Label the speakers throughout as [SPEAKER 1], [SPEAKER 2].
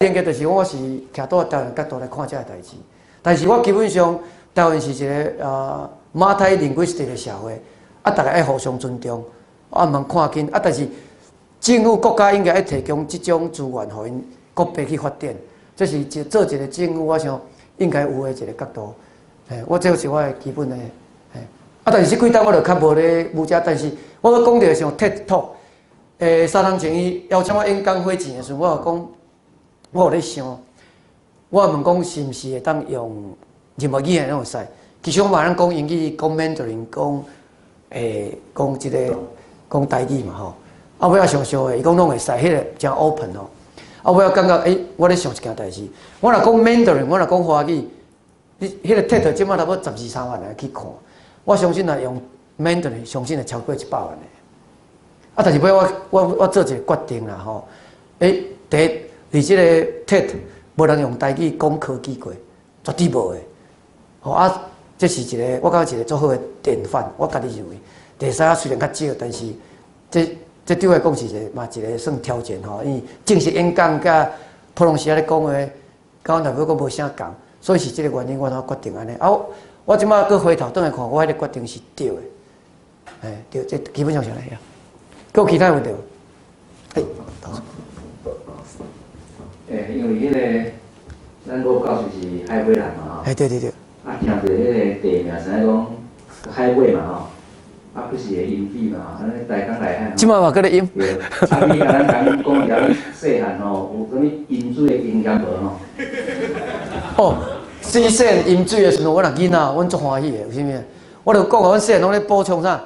[SPEAKER 1] 連結就是我是徛佇台灣角度來看這个代誌，但是我基本上台灣是一个multi-linguistic 的社會，啊，逐家愛互相尊重，啊，毋通看輕，啊，但是政府國家應該愛提供這種資源，予𪜶國別去發展，這是一做一個政府，我想應該有的一個角度。嘿，我這是我的基本的，嘿，啊，但是這幾冬我就較無咧舞遮，但是我閣講著像 TED Talk，3年前伊邀請我演講火箭的時陣，我有講，我有咧想，我問講是毋是會當用任何語言攏會使。其實我嘛通講英語、講 Mandarin、講這个講台語嘛吼。啊，尾仔想想的，伊講攏會使，彼个誠 open 吼。啊，尾仔感覺，欸，我咧想一件代誌，我若講 Mandarin，我若講華語，你彼个 TED 這擺差不多十二三萬人去看，我相信若用 Mandarin，相信會超過100萬个。啊，但是尾我做一個決定啦吼。欸，第一，佇這個 TED 無人用台語講科技過，絕對無的。吼啊，這是一個我感覺一個足好的典範，我家己認為。第三雖然較少，但是這對我來講是一個嘛一個算挑戰吼，因為正式演講佮普通時仔咧講話，佮阮大母講無啥仝，所以是這個原因，我才決定按呢。啊，我這擺閣回頭轉來看，我彼个決定是對的。嘿，對，這基本上是按呢。閣有其他問題無？欸，
[SPEAKER 2] 欸，因為彼个咱吳教授是海尾人嘛吼。
[SPEAKER 1] 嘿，對對對。
[SPEAKER 2] 啊，聽著彼个地名，知影講海尾嘛吼，啊，閣是會飲水嘛吼，按呢台江內海。
[SPEAKER 1] 這擺嘛閣咧飲。
[SPEAKER 2] 對。啊，你共咱講講一下，你細漢吼有啥物飲水的經驗無吼？
[SPEAKER 1] 哦，細漢飲水的時陣，我若囡仔，阮足歡喜的，為啥物？我就講啊，阮細漢攏咧補充啥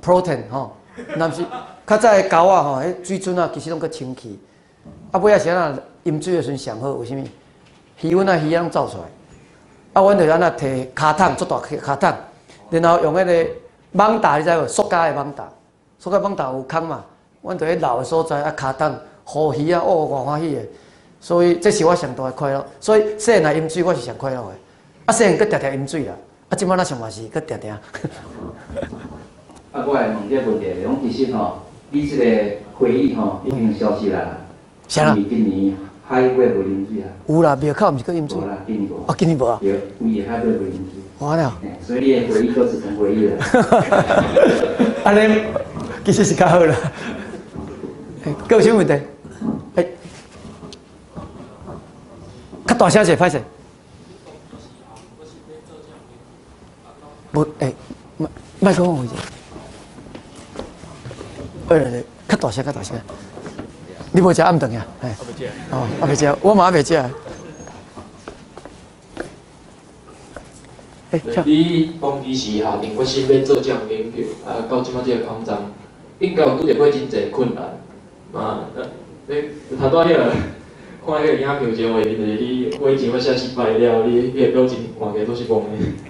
[SPEAKER 1] ？protein 吼，若毋是較早的溝仔吼，彼水準啊，其實攏閣清氣。啊，尾仔是按怎飲水的時陣上好，為啥物？魚塭啊，魚仔攏走出來。啊，阮就按怎提跤桶，足大跤桶，然後用彼个網罩，你知無？塑膠的網罩，塑膠網罩有空嘛？阮就佇老的所在啊，跤桶予魚仔，哦，偌歡喜的。所以這是我上大的快樂。所以細漢若飲水，我是上快樂的。啊，細漢閣定定飲水啦。啊，這擺若想嘛是閣定定。
[SPEAKER 2] 啊，我來問這個問題，講其實吼，你這個回憶吼已經消失啦。
[SPEAKER 1] 啥啦？
[SPEAKER 2] 因為今年海尾無飲水啊。
[SPEAKER 1] 有啦，廟口毋是閣飲水。
[SPEAKER 2] 無啦，今年無。
[SPEAKER 1] 啊，今年無啊。
[SPEAKER 2] 對，規个海尾無飲水。
[SPEAKER 1] 哇了。
[SPEAKER 2] 所以你的回憶都只成回憶啦。
[SPEAKER 1] 按呢，其實是較好啦。閣有啥問題？欸，較大聲者，歹勢。無，欸，麥克風位置。欸，較大聲，較大聲。你無食暗頓呀？
[SPEAKER 3] 我袂食。
[SPEAKER 1] 哦，猶未食，我嘛猶未食。欸，
[SPEAKER 3] 你當其時下定決心欲做這項研究，啊，到這擺這个空站，應該有拄著過真濟困難。嘛，你頭拄仔彼个看彼个影片有一个畫面，就是你火箭欲射失敗了，你彼个表情看起來都是懵的。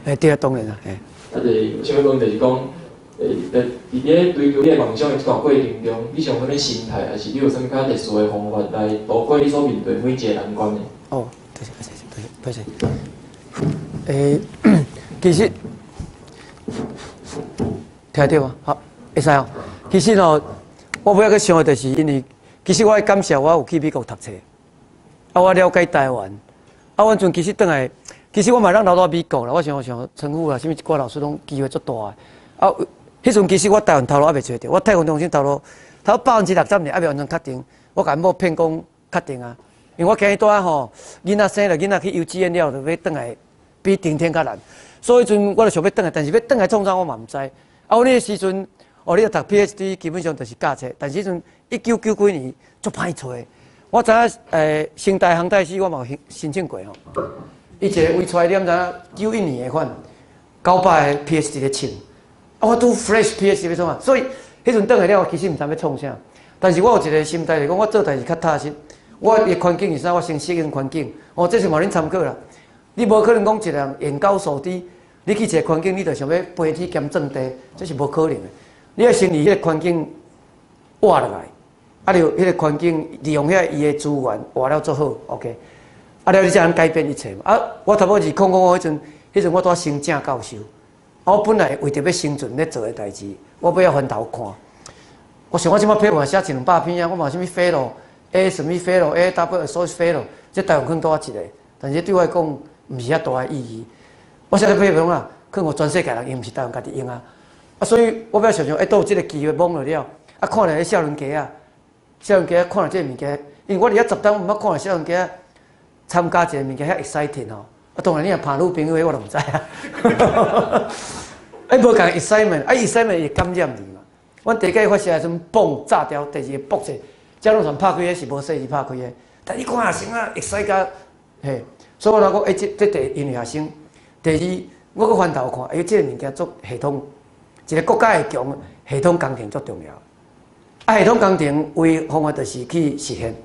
[SPEAKER 1] 欸，對啊，當然啦，嘿。
[SPEAKER 3] 啊，就是想欲問，就是講，佇咧追求你的夢想的這段過程中，你是用啥物心態，還是你有啥物較特殊的方法來度過你所面對每一個難關的？
[SPEAKER 1] 哦，多謝，多謝，多謝，多謝。欸，其實聽著無？好，會使哦。其實吼，我尾仔閣想的就是因為，其實我愛感謝我有去美國讀冊，啊，我了解台灣，啊，阮陣其實轉來，其實我嘛通留佇美國啦。我想像陳富啊，啥物一寡老師攏機會足大的。啊，彼陣其實我台灣頭路猶未揣著，我太空中心頭路頭60%爾，猶未完全確定。我共某騙講確定啊，因為我今日拄仔吼，囡仔生了，囡仔去幼稚園了，就欲轉來比頂天較難。所以彼陣我就想欲轉來，但是欲轉來創啥我嘛毋知。啊，阮彼个時陣，哦，你若讀 PhD 基本上就是教冊，但是彼陣一九九幾年足歹揣。我知影，成大航太系我嘛有申請過吼。伊一个位出來，你毋知影91年的款，900个 PhD 咧請。啊，我拄 fresh PhD 欲創啊，所以彼陣轉來了，其實毋知欲創啥。但是我有一個心態，就是講我做代誌較踏實。我的環境是啥，我先適應環境。哦，這是嘛恁參考啦。你無可能講一個人眼高手低，你去一個環境，你就想欲飛天兼鑽地，這是無可能的。你愛先佇彼个環境活落來，啊，著彼個環境利用遐伊的資源活了做好，OK。啊，了你才能改變一切嘛。啊，我差不多2005彼陣，彼陣我拄升正教授。啊，我本來為著欲生存咧做的代誌，我欲仔翻頭看。我想我這擺批文寫一兩百篇啊，我嘛啥物 fellow A 什物 Fellow，A W Associate Fellow，這台灣可能拄我一個，但是對我來講，毋是遐大的意義。我寫個批評啦，可能全世界人用，毋是台灣家己用啊。啊，所以我比較想像，欸，都有這個機會摸落了，啊，看著彼少年家啊，少年家看著這個物件，因為我佇遐10冬，毋捌看著少年家參加一個物件遐 exciting 吼。啊，當然你若拍女朋友，我就毋知啊。欸，無仝 excitement，啊，excitement 會感染你嘛。阮第一擺發射的時陣，嘣炸掉，第二個爆者，這攏全拍開的是無細緻拍開的。但你看學生啊，會使甲嘿，所以我講，欸，這第因為學生，第二，我閣翻頭看，欸，這個物件做系統，一個國家會強，系統工程足重要。啊，系統工程唯方法就是去實現。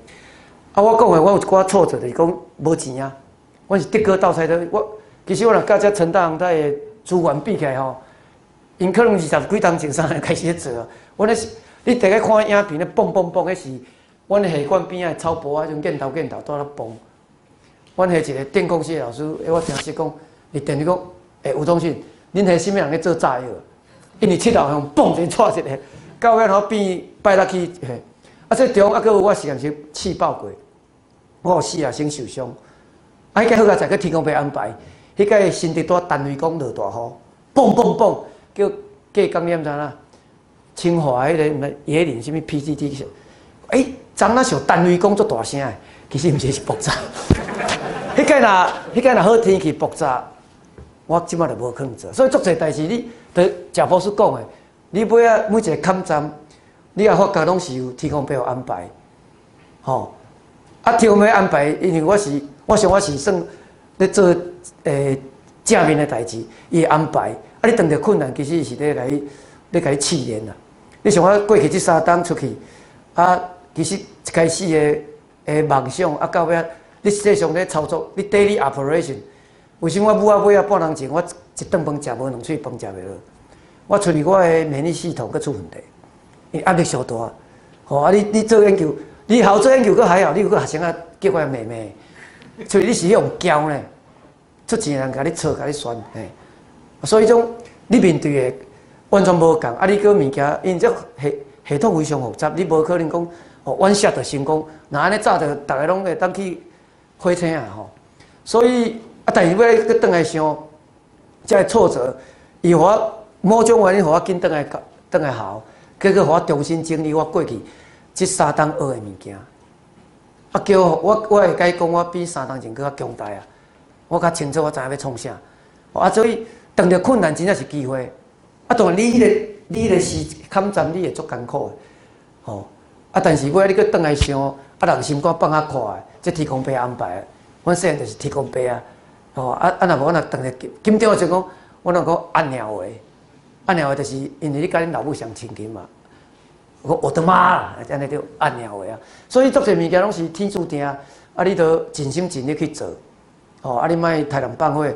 [SPEAKER 1] 啊，我講的我有一寡挫折，就是講無錢啊。阮是德哥鬥菜刀，我其實我若佮這陳大航太的資源比起來吼，𪜶可能20幾冬前三年開始咧做啊。阮咧是，你逐个看影片咧蹦蹦蹦，彼是阮戲館邊仔的草坡啊，種鏡頭鏡頭都咧蹦。阮彼一個電工系的老師，欸，我聽說講，佇電視講，欸，吳宗信，恁彼啥物人咧做炸藥？因為七樓向蹦一個掣一個，到尾吼變拜六去嘿。啊，這中啊，閣有我實驗室試爆過，我有四個學生受傷。啊，彼屆好佳哉，閣天公伯安排，彼屆新竹拄單位講落大雨，嘣嘣嘣，叫過工你毋知影？清華彼個毋知椰林啥物 PCT，欸，昨仔想單位講足大聲的，其實毋是，是爆炸。彼屆若好天氣爆炸，我這擺就無可能做。所以足濟代誌，你，就賈博士講的，你尾仔每一個坎站，你也發覺攏是有天公伯安排，吼。啊，天公伯安排，因為我是，我想我是算咧做正面的代誌，伊會安排。啊，你當著困難，其實是咧共你試煉啦。你像我過去這3冬出去，啊，其實一開始的夢想，啊，到尾你實際上咧操作，你 daily operation，為什麼我母仔尾仔半鐘前，我一頓飯食無兩喙飯食袂落？我出去我的免疫系統閣出問題，因為壓力傷大。吼啊你做研究，你好做研究閣還好，你有個學生啊叫我妹妹，所以你是彼種驕呢，出錢人共你吵，共你酸，嘿。所以種你面對的完全無仝，啊，你閣物件，因為這系統非常複雜，你無可能講哦，one shot 就成功，若按呢早就逐个攏會當去火星啊吼。所以啊，但是尾閣轉來想，這个挫折，伊予我某種原因，予我緊轉來轉來校，結果予我重新整理我過去這3冬學的物件。啊，叫我我會共伊講，我比3冬前閣較強大啊！我較清楚，我知影欲創啥。啊，所以當著困難真正是機會。啊，當然你彼個時坎站，你會足艱苦的，吼。啊，但是尾仔你閣轉來想，啊，人心肝放較闊的，這天公伯安排的。阮細漢就是天公伯啊，吼啊啊！若無我若轉來緊張就講，我若講阿娘話，阿娘話就是因為你佮恁老母上親近嘛。我的媽啦，按呢就阿娘話啊。所以足濟物件攏是天注定，啊，你都盡心盡力去做，吼啊，你莫殺人放火，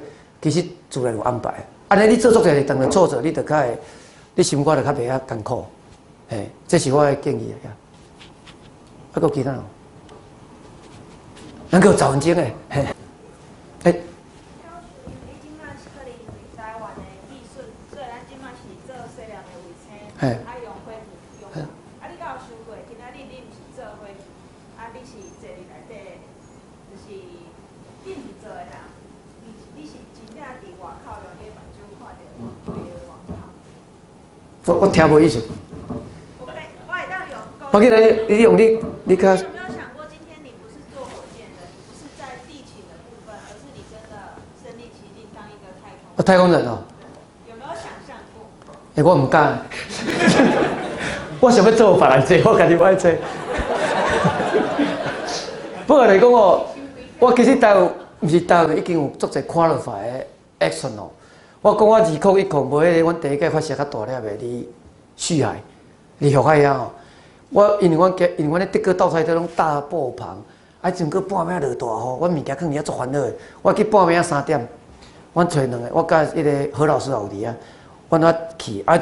[SPEAKER 1] 其實自然有安排。按呢你做足濟當著挫折，你就較會，你心肝就較袂遐艱苦，嘿，這是我的建議啊。啊，閣有其他無？咱閣有10分鐘的，嘿。欸。
[SPEAKER 4] 你這擺是可能因為台灣的技術，所以咱這擺是做西洋的衛星，啊用火箭用。啊，你敢有想過，今仔日你毋是做火箭，啊，你是坐佇內底，就是你毋是做的人，你是真正佇外口用你目睭看著規个外口。
[SPEAKER 1] 我聽無意思。
[SPEAKER 4] 我會當用。
[SPEAKER 1] 我記得你用你較。
[SPEAKER 4] 你有沒有想過，今天你不是坐火箭的，你不是在地勤的部分，而是你真的身臨其境當一個太空。
[SPEAKER 1] 哦，太空人哦。
[SPEAKER 4] 有沒有想象過？
[SPEAKER 1] 欸，我毋敢。我想欲做別人做，我家己無愛做。不過來講哦，我其實台灣毋是台灣已經有足濟 qualified 的 action 哦。我講我2010無彼個，阮第一屆發射較大粒的佇旭海，佇旭海遐吼。我因為阮家，因為阮咧德國鬥菜都攏搭布棚，啊，陣閣半暝落大雨，阮物件囥佇遐足煩惱的。我去半暝3點，阮揣兩個，我佮彼個何老師也有佇遐，阮啊去，啊，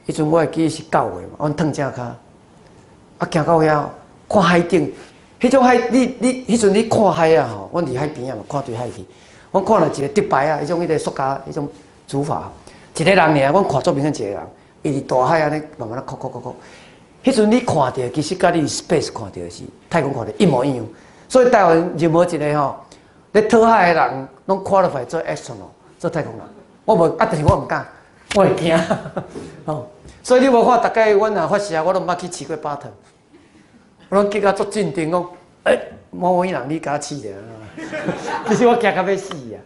[SPEAKER 1] 彼陣我會記是9月嘛，阮褪正跤，啊，行到遐看海景，彼種海，你彼陣你看海啊吼，阮佇海邊仔嘛，看對海去，阮看到一個竹排啊，彼種彼個塑膠彼種竹筏，一個人爾，阮看足明顯一個人，伊佇大海按呢慢慢仔擴擴擴擴。彼陣你看著，其實佮你 space 看著是太空看著一模一樣。所以台灣任何一個吼，咧討海的人，攏 qualify 做 astronaut，做太空人。我無啊，但是我毋敢，我會驚。吼，所以你無看，逐擺阮若發射，我攏毋捌去試過 button，我攏結甲足鎮定講，欸，某位人你共我試者。其實我驚甲欲死啊！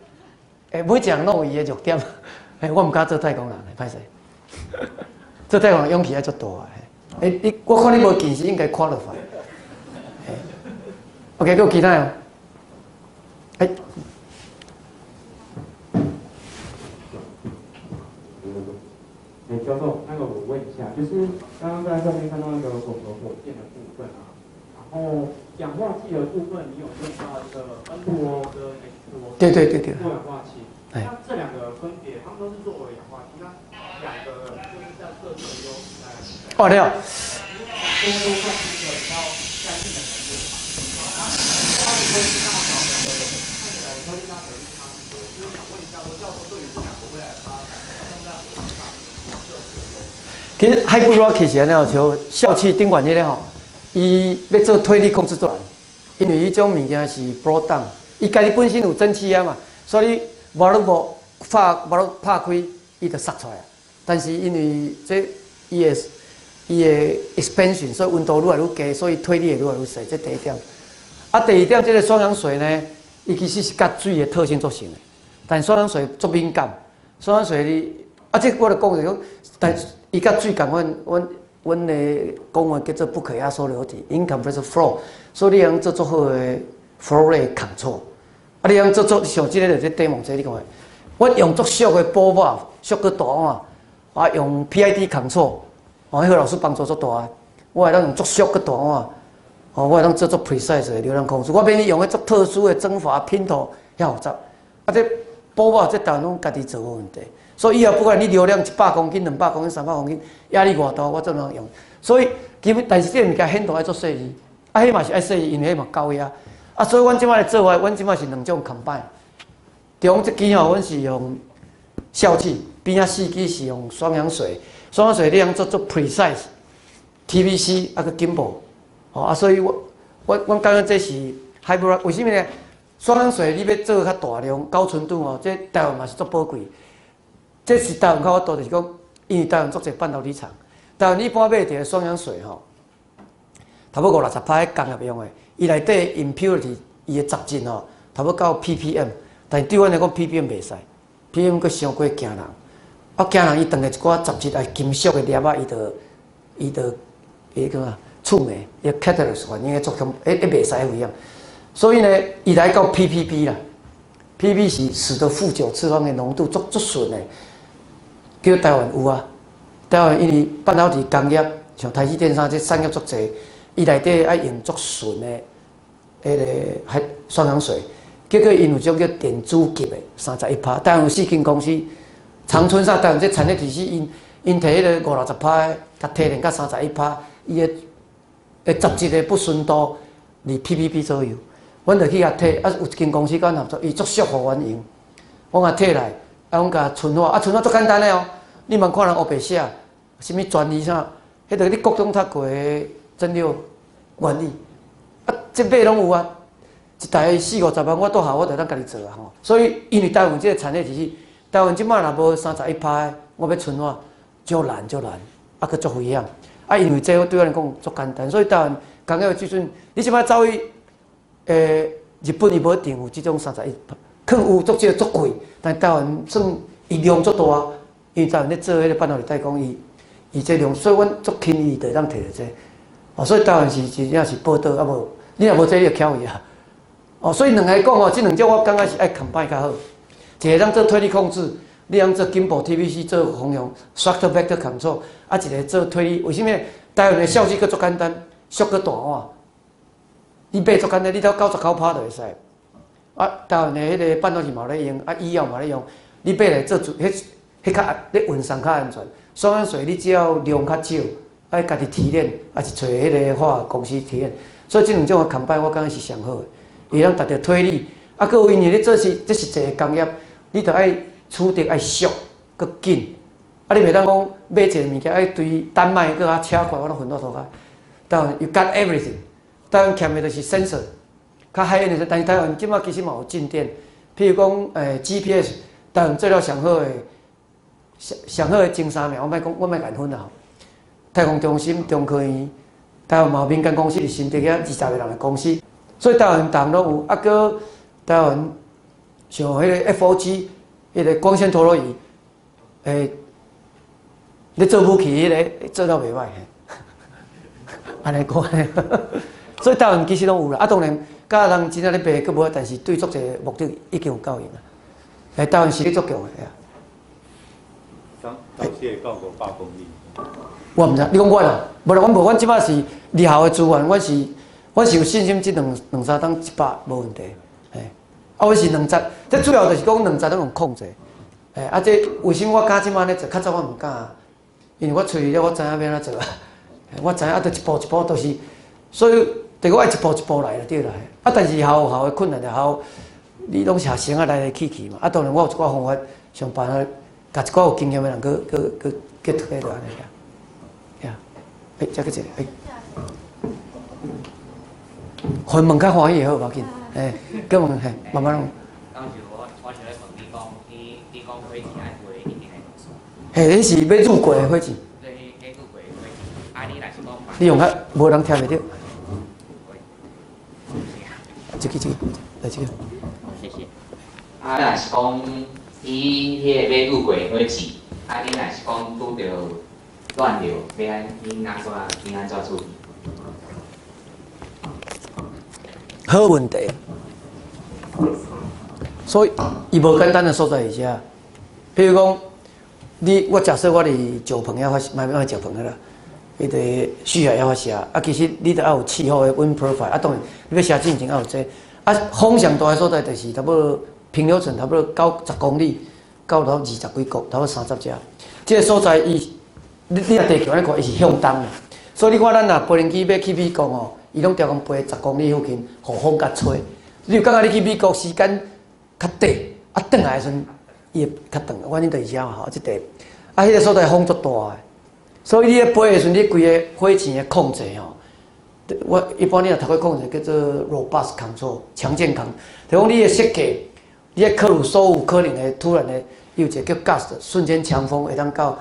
[SPEAKER 1] 欸，每一個人攏有伊的弱點，欸，我毋敢做太空人，歹勢。做太空人勇氣愛足大的。欸，你我看你無近視，應該 qualify。OK，閣有其他的？欸。
[SPEAKER 5] 欸，教授，那個我問一下，就是剛剛在上面看到那個火球火箭的部分啊，然後氧化劑的部分，你有用到一個 N2O 跟 H2O，
[SPEAKER 1] 對對對對，
[SPEAKER 5] 過氧化氫。那這兩個分別，它們都是作為氧化劑，那兩個就是在各自的優勢在。
[SPEAKER 1] 哦，對。
[SPEAKER 5] 多多算是一個比較乾淨的能源嘛。它的科技大小的，看起來科技大小是差很多。就是想問一下，說教授對於這兩個未來的發展，他們在
[SPEAKER 1] 其實 hybrid rocket 是按呢，像笑氣頂懸彼个吼，伊欲做推力控制足難，因為彼種物件是 blow down，伊家己本身有蒸汽啊嘛，所以無你無拍無你拍開，伊就釋出來。但是因為這伊的 expansion，所以溫度愈來愈低，所以推力會愈來愈細。這第一點。啊，第二點，這個雙氧水呢，伊其實是佮水的特性做成的，但雙氧水足敏感，雙氧水你啊，這我就講就講，但伊佮水仝款，阮的講話叫做不可壓縮流體（incompressible flow），所以你通做足好的 flow rate control。啊，你通做做像這個就是底膜這，你看，我用足俗的波瓦，俗閣大碗，啊，用 PID control，哦，彼個老師幫助足大。我會當用足俗閣大碗，哦，我會當做足 precise 的流量控制，我免你用彼足特殊的蒸發 Pitot 遐複雜。啊，這波瓦這台灣攏家己做無問題。所以以後不管你流量100公斤、200公斤、300公斤，壓力偌大，我怎樣用？所以基本，但是這個物件顯度愛足細膩，啊，彼嘛是愛細膩，因為彼嘛高壓。啊，所以阮這擺來做法，阮這擺是兩種 combine。中這支吼，阮是用笑氣，邊仔四支是用雙氧水，雙氧水你通做做 precise，TVC 啊閣緊部，吼啊，所以我感覺這是 hybrid，為啥物呢？雙氧水你欲做較大量、高純度吼，這台灣嘛是足寶貴。這是台灣較法度，就是講，因為台灣足濟半導體廠，台灣一般買著雙氧水吼，差不多五六十趴工業用的，伊內底 impurity 伊的雜質吼，差不多到 ppm，但是對阮來講 ppm 袂使，ppm 閣傷過驚人，啊驚人伊當個一寡雜質啊金屬的粒仔，伊就伊個啥觸媒，伊 catalyst 反應作用，欸袂使危險，所以呢，伊來到 ppb 啦，ppb 是使得負九次方的濃度足足純的。叫台灣有啊，台灣因為半導體工業，像台積電啥這產業足濟，伊內底愛用足純的彼個海雙氧水，結果𪜶有種叫電子級的31%，台灣有四間公司，長春啥台灣這產業體系，𪜶提彼個五六十趴，共提煉到31%，伊的的雜質的不純度佇 ppb 左右，阮就去共提，啊有一間公司佮阮合作，伊足俗予阮用，我共提來。啊，阮共純化，啊，純化足簡單的哦。你茫看人烏白寫，啥物專利啥，彼個你國中讀過的蒸餾原理，啊，這買攏有啊。一台四五十萬，我倒下我就當家己做啊吼。所以，因為台灣這個產業體系，台灣這擺若無31%，我欲純化，足難足難，啊，閣足危險。啊，因為這對我來講足簡單，所以台灣工業的水準，你這擺走去，日本伊無一定有這種31%。可能有足少足貴，但台灣算伊量足大，因為台灣咧做彼個半導體代工，伊這量，所以阮足輕易就會當提著這個。哦，所以台灣是真正是寶島，啊無你若無這個，你就翹去啊。哦，所以兩个講吼，這兩種我感覺是愛 combine 較好。一個通做推力控制，你通做緊部 TVC 做方向 thrust vector control，啊一個做推力。為啥物？台灣的笑氣閣足簡單，俗閣大碗，你買足簡單，你只99%就會使。啊，台灣的彼個半導體嘛咧用，啊醫藥嘛咧用，你買來做主，彼較咧運送較安全。雙氧水你只要量較少，愛家己提煉，抑是揣彼個化學公司提煉。所以這兩種的 combine 我感覺是上好的，伊通達到推力。啊，閣有因為你做是這是一個工業，你著愛取得愛俗，閣緊，啊，你袂當講買一個物件，愛對丹麥閣較車過來，我攏分到塗跤。台灣 you got everything，台灣欠的就是 sensor，較 high end 的，但是台灣這馬其實嘛有進展，譬如講GPS，台灣做了上好的上上好的前三名，我莫講，我莫共分啦。太空中心、中科院，台灣嘛有民間公司佇新竹遐20個人的公司，所以台灣逐項攏有。啊，閣台灣像彼個 FOG，彼個光纖陀螺儀，咧做武器彼個做了袂歹，按呢講，所以台灣其實攏有啦。啊，當然，佮人真正咧賣閣無，但是對足濟目的已經有夠用啦。台灣實力足強的。
[SPEAKER 6] 早早期會到500公里。
[SPEAKER 1] 我毋知，你講我啦，無啦，阮無，阮這擺是日後的資源，阮是有信心，這兩兩三冬100無問題，嘿。啊，阮是兩節，這主要就是講兩節攏用控制，嘿。啊，這為啥物我敢這擺咧做？較早我毋敢，因為我出去了，我知影欲按怎做啊。我知影啊，就一步一步都是，所以就我愛一步一步來就對啦。啊，但是校有校的困難，就校你攏是學生啊來來去去嘛。啊，當然我有一寡方法，想辦法，共一寡有經驗的人閣閣閣結合就按呢啦。呀，欸，這閣一个，欸，問問較歡喜好無要緊，欸，閣問嘿，慢慢攏。
[SPEAKER 7] 當時我是咧問你講，你講火箭愛飛一定會
[SPEAKER 1] 嘿，彼是欲入軌的火箭。
[SPEAKER 7] 對，彼入軌的火箭，啊，你若是講。
[SPEAKER 1] 你用較無人聽袂著。這個這個，來這個。
[SPEAKER 7] 謝謝。啊，若是講你彼個欲入軌火箭，啊，你若是講拄著亂流，欲按你按怎你按怎處理？
[SPEAKER 1] 好問題。所以伊無簡單的所在佇遮。譬如講，你我假設我佇石棚遐發射，莫莫石棚啦，彼個旭海遐發射，啊，其實你著愛有氣候的 wind profile，啊，當然你欲射進前愛有這個，啊，風上大的所在就是差不多平流層，差不多9、10公里，到到20幾國，差不多30只。這個所在伊，你若地球按呢看，伊是向東的，所以你看咱若飛行機欲去美國吼，伊攏定講飛十公里附近，予風共吹。你有感覺你去美國時間較短，啊，轉來的時陣伊會較長，原因就是遮嘛吼，這塊。啊，彼個所在風足大的，所以你咧飛的時陣，你規个火箭的控制吼，我一般你若讀過控制叫做 robust control，強健控，就講你的設計，你愛考慮所有可能的突然的，有一個叫 gust，瞬間強風會當到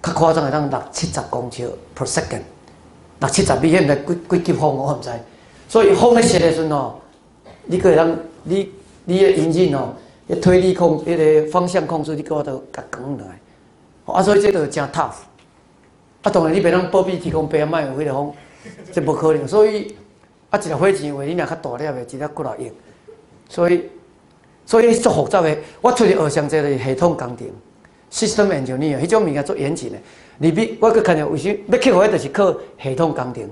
[SPEAKER 1] 較誇張會當60、70公尺 per second，60、70米，彼毋知幾幾級風，我毋知。所以風咧射的時陣吼，你閣會當你你的引擎吼，彼推力控，彼個方向控制，你閣有法度共扛落來。啊，所以這就誠 tough。啊，當然你袂當保庇提供白仔莫有彼個風，這無可能。所以啊，一粒火箭話你若較大粒的，一粒幾若億。所以足複雜的。我出去學上濟就是系統工程，system engineer，彼種物件足嚴謹的。你美，我閣看著為啥欲克服，就是靠系統工程。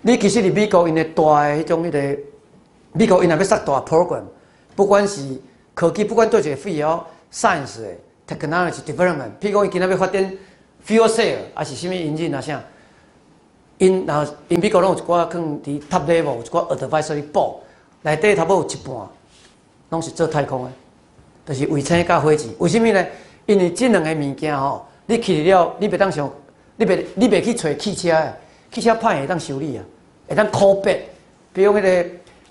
[SPEAKER 1] 你其實佇美國𪜶的大的彼種彼個，美國𪜶若欲設大 program，不管是科技，不管對一個 field science 的 technology development，譬如講伊今仔欲發展 fuel cell，抑是啥物引擎啊啥，𪜶若𪜶美國攏有一寡可能佇 top level 有一寡 advisory board，內底差不多有一半，攏是做太空的，就是衛星佮火箭。為啥物呢？因為這兩个物件吼，你去了，你袂當想，你袂去揣汽車的，汽車歹會當修理啊，會當 call back。比如講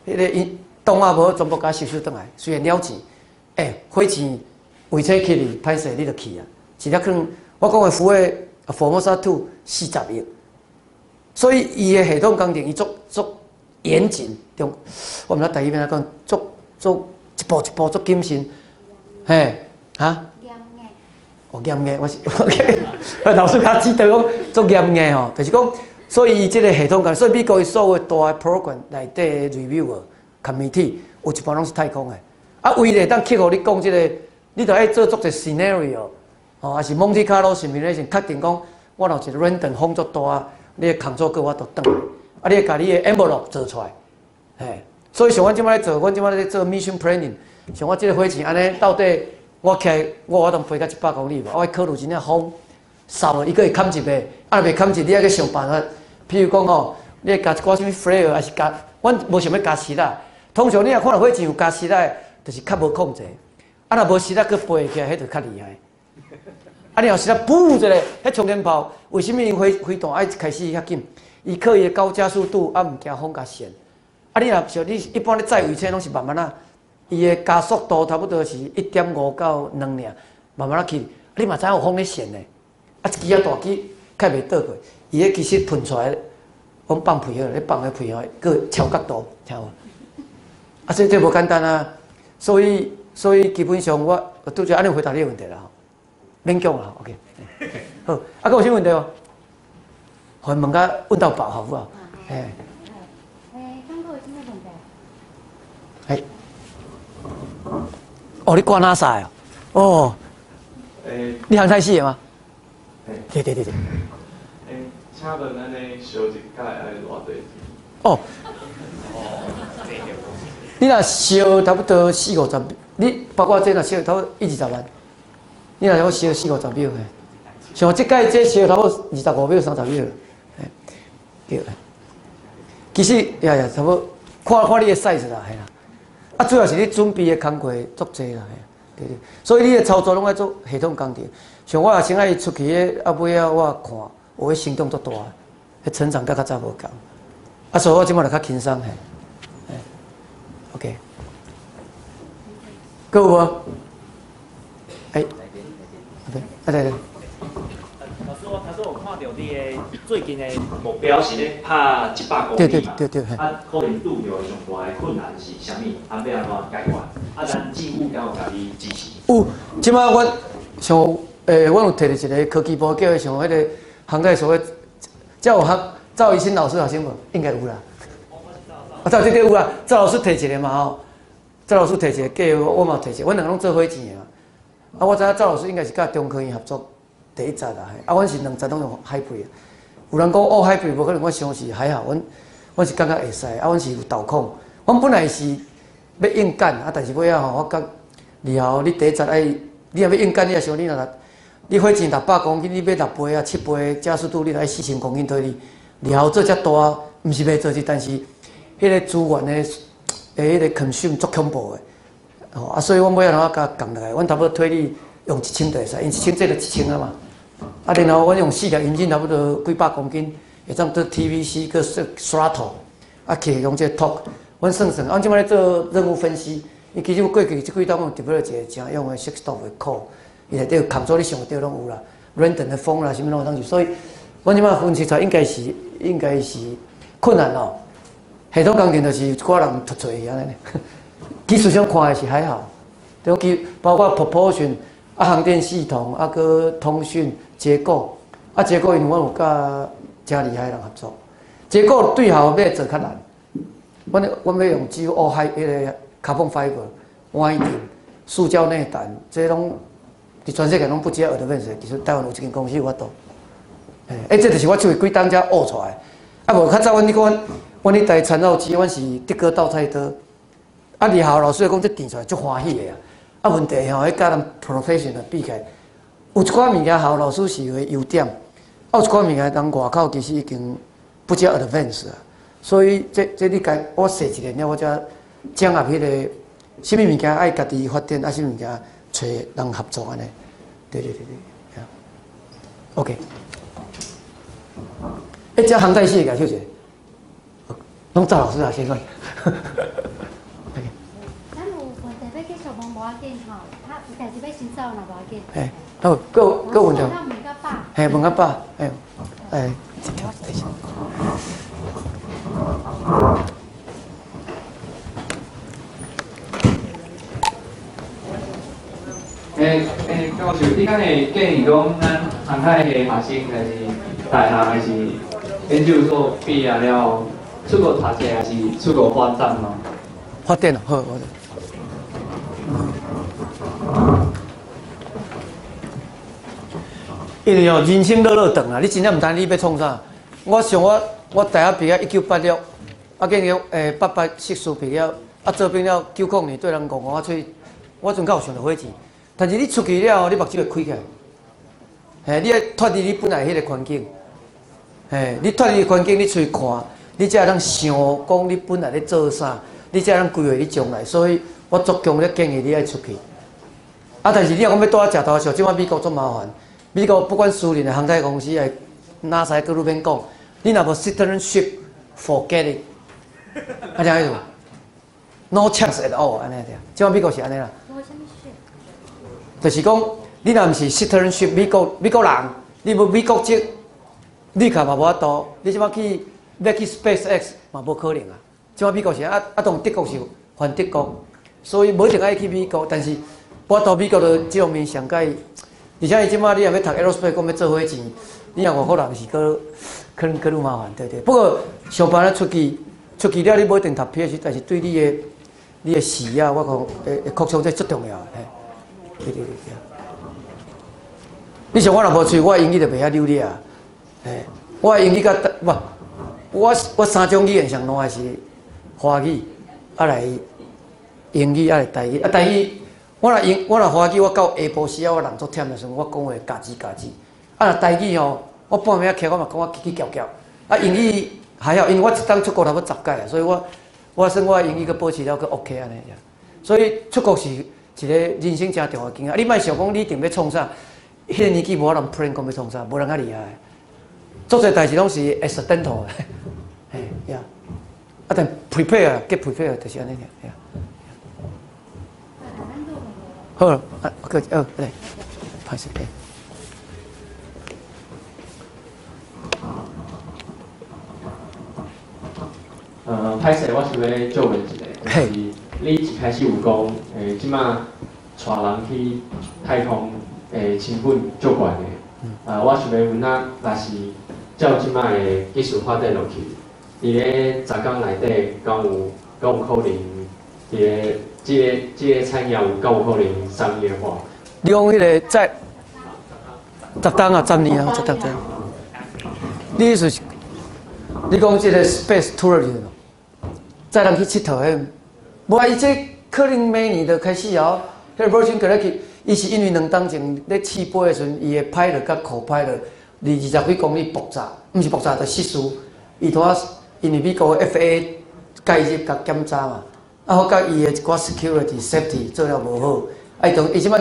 [SPEAKER 1] 彼個𪜶動啊無全部共修修轉來，雖然了錢，火箭衛星去哩歹勢你就去啊，一粒可能我講的福衛 Formosa Two 40億，所以伊的系統工程伊足足嚴謹，我毋知台語欲按怎講，足足一步一步足謹慎，嘿，哈？哦，嚴格，我是，老師較記得講足嚴格吼，就是講，所以伊這個系統工，所以美國伊所有大的 program 內底 review committee 有一半攏是太空的，啊，為了當克服你講這個，你著愛做足一個 scenario，吼，抑是 Monte Carlo simulation，確定講，我若有一個 random 風足大，你的工作閣有法度轉來，啊，你會共你的 envelope 做出來，嘿，所以像阮這擺咧做，阮這擺咧做 mission planning，像我這個火箭按呢，到底我起來我有法度飛到100公里無？我愛考慮真正風掃，伊閣會砍一下，啊，若袂砍一，你愛閣想辦法。譬如講吼，你會加一寡啥物 flare，抑是加，阮無想欲加石仔。通常你若看著火箭有加石仔，就是較無控制。啊，若無石仔閣飛起來，彼就較厲害。啊，你若是咧噗一个，彼冲天炮，为啥物𪜶飞弹爱开始遐紧？伊靠伊的高加速度，啊，毋惊风共旋。啊，你若像你一般咧载卫星拢是慢慢仔，伊的加速度差不多是1.5到2尔，慢慢仔去。你嘛知影有风咧旋呢？啊，一支仔大支开袂倒过，伊彼其实喷出来，阮放屁好，咧放个屁吼，阁超角度，听无？啊，所以这无简单啊。所以基本上我拄才按呢回答你个问题啦吼，免讲啦，OK。好，啊，阁有啥问题无？予𪜶问甲问到饱，好不好？嘿。
[SPEAKER 8] 欸，刚阁有啥物问题？
[SPEAKER 1] 嘿。哦，你挂 NASA 的哦？
[SPEAKER 3] 欸。
[SPEAKER 1] 你航太系的吗？
[SPEAKER 3] 嘿。
[SPEAKER 1] 对对对对。
[SPEAKER 3] 欸，请问按呢烧一摆爱偌济钱？
[SPEAKER 1] 哦。你若烧差不多四五十，你包括这若烧差不多一二十万，你若要烧四五十秒嘿，像这摆这烧差不多25秒、30秒，嘿，对。其实呀呀，差不多看看你的 size 啦，嘿啦。啊，主要是你准备的工课足济啦，嘿，对对。所以你的操作拢爱做系统工程。像我也先爱出去的，啊尾仔我看，有的成长足大，彼成长佮较早无仝。啊，所以我这摆就较轻松嘿。OK，阁有无？欸，啊对对。
[SPEAKER 9] 老师，我头先有看到你的最近的目标是咧拍100公里嘛？
[SPEAKER 1] 对对对对。
[SPEAKER 9] 啊，可能拄著的上大的困难是啥物？啊，欲按怎解决？啊，咱政府敢有共你支持？
[SPEAKER 1] 有，这摆我像阮有提著一个科技部叫像彼个航太所的赵学赵怡新老师好像无？应该有啦。啊，赵这个有啊，赵老师提一个嘛吼，赵老师提一个计划，我嘛提一个，阮两个拢做火箭的嘛。啊，我知影赵老师应该是佮中科院合作第一集啦，啊，阮是两集拢用 hybrid。有人讲哦，hybrid 无可能，我想是还好，阮是感觉会使，啊，阮是有导控。阮本来是欲应赶，啊，但是尾仔吼，我觉以后你第一集爱，你若欲应赶，你也想你若你火箭600公斤，你欲6倍啊、7倍加速度，你爱4000公斤推力，以后做遮大，毋是袂做是，但是。彼个资源的彼个 consume 足恐怖的，吼啊，所以阮尾仔怎共降落来，阮差不多推力用一千就会使，因一千这就一千啊嘛。啊，然后阮用四粒引擎，差不多几百公斤，会当做 TVC 阁 throttle，啊，去用这个 torque，阮算算，阮这摆咧做任务分析，伊其实过去这几冬有特别一个正用的 6DoF 的 code，伊内底有工作你想会著拢有啦，random 的风啦，啥物拢有当去，所以阮这摆分析出来应该是困难哦。系统工程就是一寡人凸槌按呢，技术上看的是还好，对，其包括 propulsion 啊，航电系统啊，阁通讯结构啊，结构因为阮有佮诚厉害的人合作，结构对校欲做较难，阮欲用只有海彼个 carbon fiber winding 塑胶内胆，这拢伫全世界拢不止 advanced，其实台湾有一间公司有法度，欸，这就是我出去几冬才学出来，啊无较早阮你讲。阮咧台缠绕机，阮是德国斗菜刀。啊，李豪老师讲这电出来足欢喜的啊。啊，问题吼，彼佮人 professional 比起来，有一寡物件校老师是有优点，啊，有一寡物件人外口其实已经不遮 advanced 啊。所以这你家我踅一下了，我才掌握彼个啥物物件爱家己发展，啊，啥物物件揣人合作按呢。对对对对，OK。欸，这航太系的举手一下。拢赵老师啊，先讲。
[SPEAKER 8] 咱有问题欲继续问无要紧吼，啊，有代志欲先走若无要紧。
[SPEAKER 1] 嘿，好，阁有问题。
[SPEAKER 8] 问到饱。
[SPEAKER 1] 嘿，问到饱，嘿，哎，这条等一下。
[SPEAKER 3] 欸欸，教授，你敢会建议讲，咱航太的学生，还是大学，还是研究所毕业了后，出国读册，还是出国发展吗？
[SPEAKER 1] 发展好，好。因为哦，人生乐乐长啊，你真正毋知你欲创啥。我像我大学毕业1986，啊，见了88硕士毕业，啊，做兵了90年对人讲我出去，我阵较有想著火箭。但是你出去了后，你目睭会开起来，嘿，你爱脱离你本来彼个环境，嘿，你脱离环境，你出去看，你才会当想讲你本来咧做啥，你才会当规划你将来。所以我足强烈建议你爱出去。啊，但是你若讲欲蹛遮食头，像这摆美国足麻烦，美國不管私人的航太公司，會 NASA 閣愈免講，你若無 citizenship，forget it，啊，這意思無？No chance at all，按呢對。這擺美國是按呢啦。就是講，你若毋是 citizenship 美國人，你無美國籍，你較嘛無法度。你這擺去欲去 SpaceX 嘛無可能啊。這擺美國是啊啊，當德國是反德國，所以無一定愛去美國，但是無法度美國就這方面上蓋，而且伊這擺你若欲讀 aerospace，講欲做火箭，你若外國人是閣可能閣愈麻煩，對對。不過上班仔出去，出去了你無一定讀 PhD，但是對你的視野，我講會擴充這足重要的，嘿。對對對對。你像我若無出去，我英語就袂遐流利啊。嘿，我英語佮無，我三種語言上爛的是華語，啊來英語，啊來台語。啊台語，我若華語，我到下晡時啊，我人足忝的時陣，我講話夾字夾字。啊若台語吼，我半暝仔起來，我嘛講我起起夾夾。啊英語還好，因為我一冬出國差不多十擺啊，所以我算我英語閣保持了閣 OK 按呢。所以出國是一個人生誠重要的經驗。啊，你莫想講你一定欲創啥，彼個年紀無人 plan 講欲創啥，無人較厲害。足濟代誌攏是 accidental 的，嘿呀。啊，但 prepare，get prepare 就是按呢爾。好，啊，閣好來，歹勢。
[SPEAKER 3] 歹勢，我想欲借問一下，就是你一開始有講，這擺帶人去太空，成本足懸的。啊，我想欲問啊，若是照這擺的技術發展落去，佇咧10工內底，敢有可能？佇咧這個產業有敢有可能商業化？
[SPEAKER 1] 你講彼個在10冬啊，10年啊，10冬這。你意思是，你講這個 space tourism，載人去𨑨迌彼，無啊？伊這可能明年就開始哦。彼個 Virgin Galactic，伊是因為兩冬前咧試飛的時陣，伊的 pilot 佮 co-pilot 離20幾公里爆炸，毋是爆炸，就失事。伊拄仔因為美國的 FAA 介入共檢查嘛，啊，發覺伊的一寡 security safety 做了無好，啊，伊當伊這擺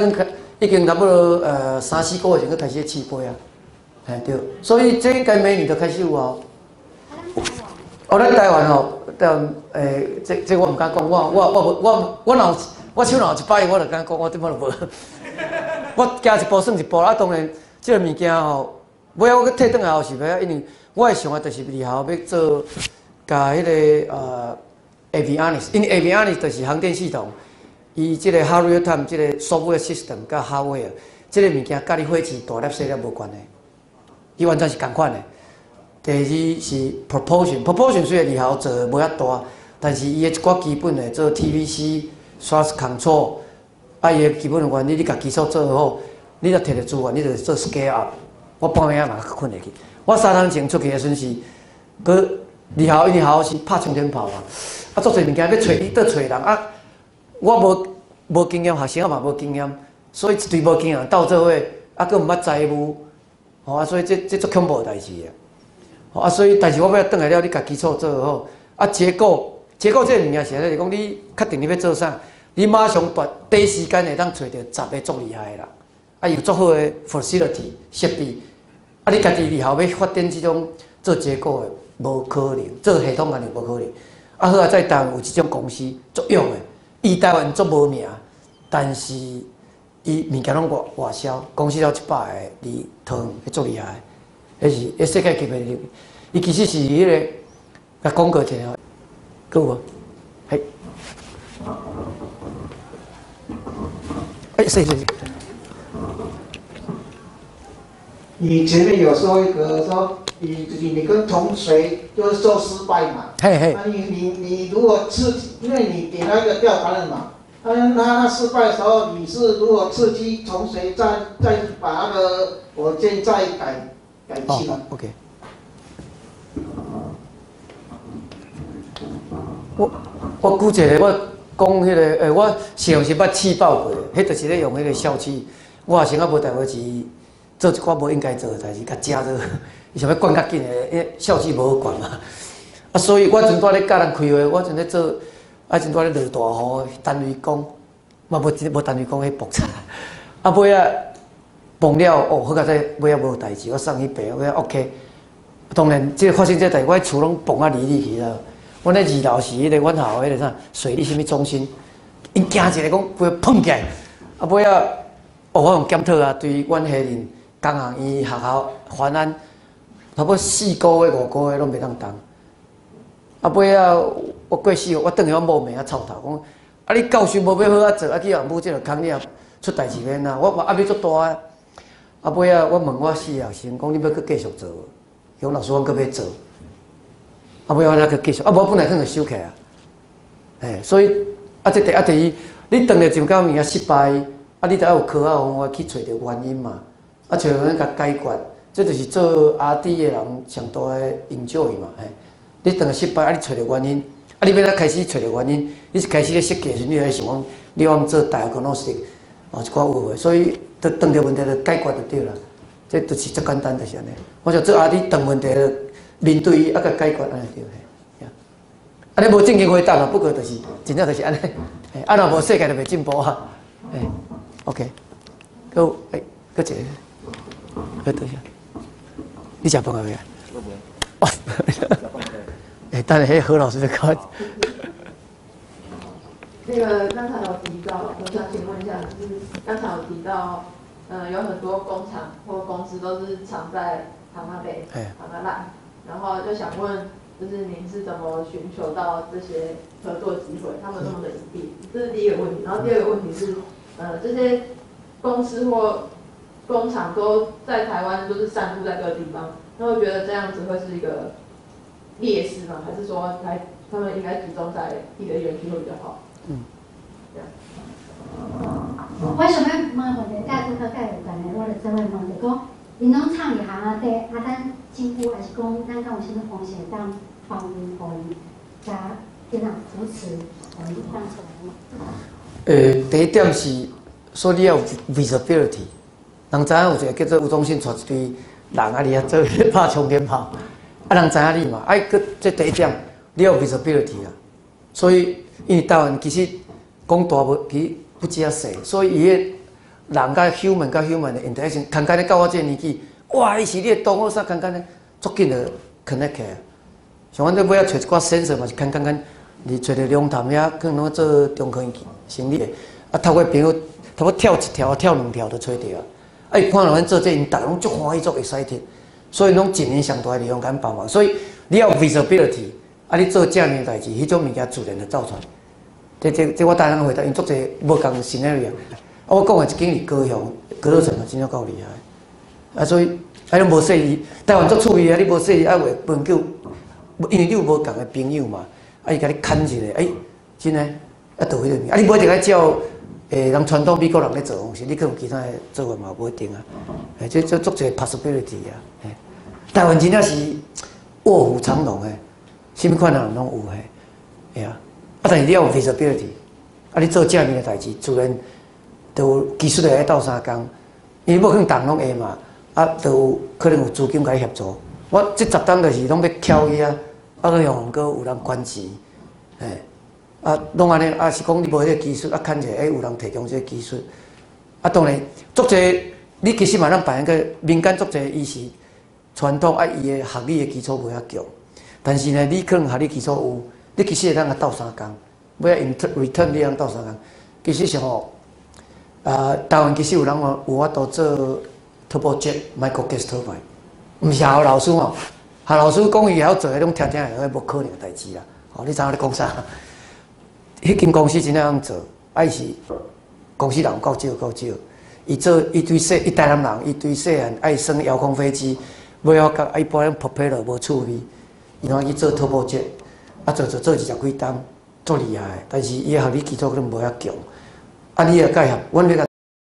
[SPEAKER 1] 已經差不多三四個月前閣開始試飛啊，嘿對，所以這應該明年就開始有哦。哦，咱台灣吼，台灣這我毋敢講，我若有我手若有100億，我就敢講，我這擺就無。我行一步算一步啊，當然這个物件吼，尾仔我閣退轉來後是欲，因為我的想法就是以後欲做，共彼个avionics，因為 avionics 就是航電系統，伊這個 hardware time 這個 software system 佮 hardware 這个物件，佮你火箭大粒細粒無關係，伊完全是仝款的。第二是 propulsion，propulsion 雖然以後做無遐大，但是伊的一寡基本的做 TVC、thrust control，啊伊的基本的原理，你共基礎做好，你若摕著資源，你就做 scale up。我半暝仔嘛睏會去。我三冬前出去的時陣是，閣二校因為校是拍沖天炮嘛，啊，足濟物件欲揣，你倒揣人啊，我無經驗，學生嘛無經驗，所以一堆無經驗鬥做伙，啊，閣毋捌財務，吼啊，所以這足恐怖的代誌啊！啊，所以，但是我欲轉來了，你共基礎做好，啊，結構這个物件是按呢，就是講你確定你欲做啥，你馬上短短時間會當揣著10个足厲害的人，啊，有足好的 facility 設備，啊，你家己以後欲發展這種做結構的，無可能，做系統安呢無可能。啊，好啊，在台灣有這種公司足勇的，伊台灣足無名，但是伊物件攏外銷，公司了100个佇桃園，彼足厲害。彼是彼世界級的，伊其實是彼个，共廣告一下，閣有無？嘿，欸，是是是。
[SPEAKER 10] 你前面有說一個說，你跟同學就是做失敗嘛？
[SPEAKER 1] 嘿嘿。
[SPEAKER 10] 那你如果刺激，因為你給他一個吊桿了嘛，他失敗的時候，你是如果刺激同學再把那個火箭再改。
[SPEAKER 1] 哦，OK。我舉一個，我講彼個，我實是捌試爆過，彼就是咧用彼個笑氣。我學生仔無代無誌，做一寡無應該做的代誌，共食做，伊想欲灌較緊的，因為笑氣無好灌嘛。啊，所以我陣拄咧佮人開會，我陣咧做，啊陣拄咧落大雨，單位講，嘛無無單位講彼爆炸。啊，尾仔，磅了哦，好佳哉，尾仔無代誌，我送去病，我 OK。當然，這個發生這代，我厝攏磅啊離離去啦。阮咧二樓是彼個阮校彼個啥水利啥物中心，𪜶驚一个講規噴起來，啊尾仔哦，我用檢討啊，對阮下面工學院學校環安，差不多4個月5個月攏袂當動。啊尾仔我過4個，我轉去我某罵啊臭頭，講啊你教授無欲好仔做，啊去予母這個空，你也出代誌欲按怎？我嘛壓力足大啊。啊尾仔我問我死學生講，你欲閣繼續做無？伊講老師，阮閣欲做。啊尾仔我才閣繼續，啊無本來可能收起來啊。嘿，所以啊，這第啊第二，你當日上到物件失敗，啊你著愛有科學方法去揣著原因嘛，啊揣原因共解決，這就是做 R&D 的人上大的 enjoy 嘛，嘿。你當日失敗，啊你揣著原因，啊你欲按怎開始揣著原因？你是開始咧設計時，你愛想講，你往做 diagnostic，哦一寡有的，所以當當著問題就解決就對啦。這就是足簡單，就是按呢。我想做 R&D 當問題面對伊，啊共解決按呢對。啊，你無正經回答啦，不過就是真正就是按呢。啊，若無世界就袂進步啊。欸，OK，閣欸，閣一個，閣多謝。你食飯未啊？哦，欸，等下彼何老師來講。
[SPEAKER 11] 那個剛才有提到，我想請問一下，就是剛才有提到，有很多工廠或公司都是藏在巷仔內、巷仔內，然後就想問，就是您是怎麼尋求到這些合作機會？他們那麼的隱蔽，這是第一個問題。然後第二個問題是，這些公司或工廠都在台灣，都是散布在各個地方，那會覺得這樣子會是一個劣勢嗎？還是說他們應該集中在一個園區會比較好？
[SPEAKER 1] 嗯。
[SPEAKER 8] 我想欲問問題，佮拄仔佮有關的，我就做伙問，就講，𪜶攏藏佇巷仔底，啊，咱政府還是講，咱敢有啥物方式會當幫𪜶，予𪜶加怎樣扶持，予𪜶當出來嘛？
[SPEAKER 1] 第一點是，說你要有 visibility，人知影有一個叫做吳宗憲，帶一堆人啊佇遐做拍沖天炮，啊人知影你嘛，啊閣這第一點，你要有 visibility 啊，所以因為台灣其實講大無，其實不止遐細，所以伊個人佮 human 佮 human 的 interaction，簡單的到我這個年紀，哇，伊是你的同學啥，簡單的，足緊就 connect 起來。像阮這尾仔揣一寡 sensor 嘛是簡簡單，你揣著龍潭遐，可能攏做中科院生理的，啊透過朋友，差不多跳一條、跳兩條就揣著啊。啊伊看到阮做這，𪜶逐家攏足歡喜、足 excited，所以攏盡𪜶上大的力量共阮幫忙。所以你要有 visibility，啊你做正面代誌，彼種物件自然就走出來。這我當然回答，因足濟無仝 scenario。啊，我講的一間是高雄，高樂城嘛，真正夠厲害。啊，所以啊，攏無說伊，台灣足趣味啊！你無說伊愛話朋友，因為你有無仝的朋友嘛，啊，伊共你牽一下，欸，真的，啊，就彼個物。啊，你無一定愛照，人傳統美國人咧做方式，你可能其他的做法嘛無一定啊。欸，這足濟 possibility 啊。欸，台灣真正是臥虎藏龍的，啥物款的人攏有嘿，會啊。啊，但是你要有 visibility，啊，你做正面的代誌，自然就有技術的愛鬥相共，因為無可能逐人攏會嘛，啊，就有可能有資金共你協助。我這10冬就是攏欲敲伊啊，啊，閣用閣有人捐錢，嘿，啊，攏按呢，啊是講你無彼個技術，啊，牽一下，欸，有人提供這個技術，啊，當然，足濟，你其實嘛，咱扮演個民間足濟，伊是傳統啊，伊的學理的基礎無遐強，但是呢，你可能學理基礎有。你其實會當共鬥相共，欲 in return 你通鬥相共。其實是吼，啊，台灣其實有人有有法度做 turbojet micro gas turbine，毋是學校老師吼，學校老師講伊會曉做，彼種聽聽會無可能的代誌啦。吼，你知影我咧講啥？彼間公司真正通做，啊伊是公司人夠少夠少，伊做伊對細，伊台南人，伊對細漢愛耍遙控飛機，尾仔甲一般 propeller 無趣味，伊通去做 turbojet。啊，做做做20幾冬，足厲害，但是伊的學理基礎可能無遐強。啊，你也介合，阮欲共